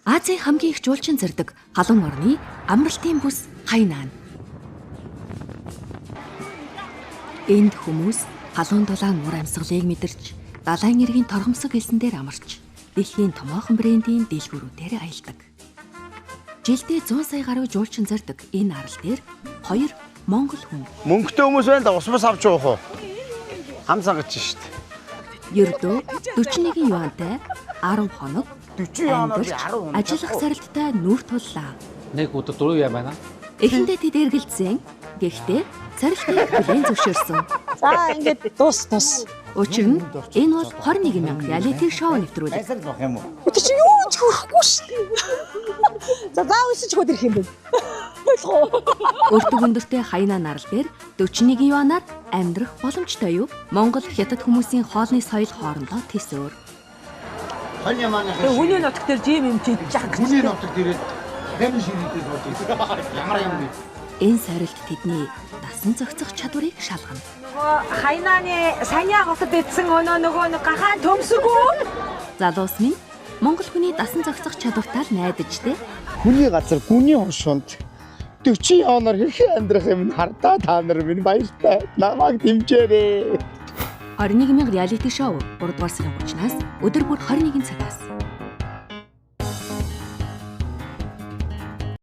Азийн хамгийн их жуулчин зэрдэг халуун орны амралтын бүс Хайнан. Энд хүмүүс халуун дулаан уур амьсгалыг мэдэрч, далайн эргийн торгомсог элсэн дээр амарч, дэлхийн томоохон брендийн дэлгүүрүүдээр аялдаг. Жилдээ 100 сая гаруй жуулчин зэрдэг энэ арал дээр хоёр монгол хүн Мөнгөтэй хүмүүс байна да, ус мус авч уух уу? Хам сангаж шүү дээ. Ердөө 41 юантай 10 хоног 40 юанаар би амьдарч 10 хоног ажиллах сорилттой нүүр туллаа. Нэг өдөр 4 юан байна. Эхэндээ тэд эргэлзсэн. Гэхдээ сорилтыг хүлээн зөвшөөрсөн. За, ингээд дуус тус. Учир нь энэ бол 21 мянга реалити шоу нэвтрүүлэг. Байсаар л бах юм уу? Тэр чинь юу ч хөрөхгүй шүү дээ. За, заа өсөж хөөд ирэх юм бэ? Ойлгоо. Өртөг өндөртэй Хайнаа нарал дээр 41 юанаар амьдрах боломжтой юу? Монгол хятад хүмүүсийн хоолны соёл хоорондоо тэс өөр. Хон ямааны Тэгээ хүний нутг дээр жим юм чи идэж байгаа. Хүний нутаг дээрээ дахин ширээдээ сууж ирсэн. Ямар юм бэ? Энэ сорилт тэдний дасан зохицох чадварыг шалгана. Нөгөө Хайнааны Санья хотод идсэн өнөө нөгөө нэг гахаан төмсгөө. Залуус минь Монгол хүний дасан зохицох чадвартаа л найдаж тэ. Хүний газар гүний хошуунд 40 юанаар хэрхэн амьдрах юм нь хардаа та нар минь баяртай. Намайг дэмжээрэй. 21 мянга реалити шоу 3 дугаар сарын 30-наас өдөр бүр 21 цагаас.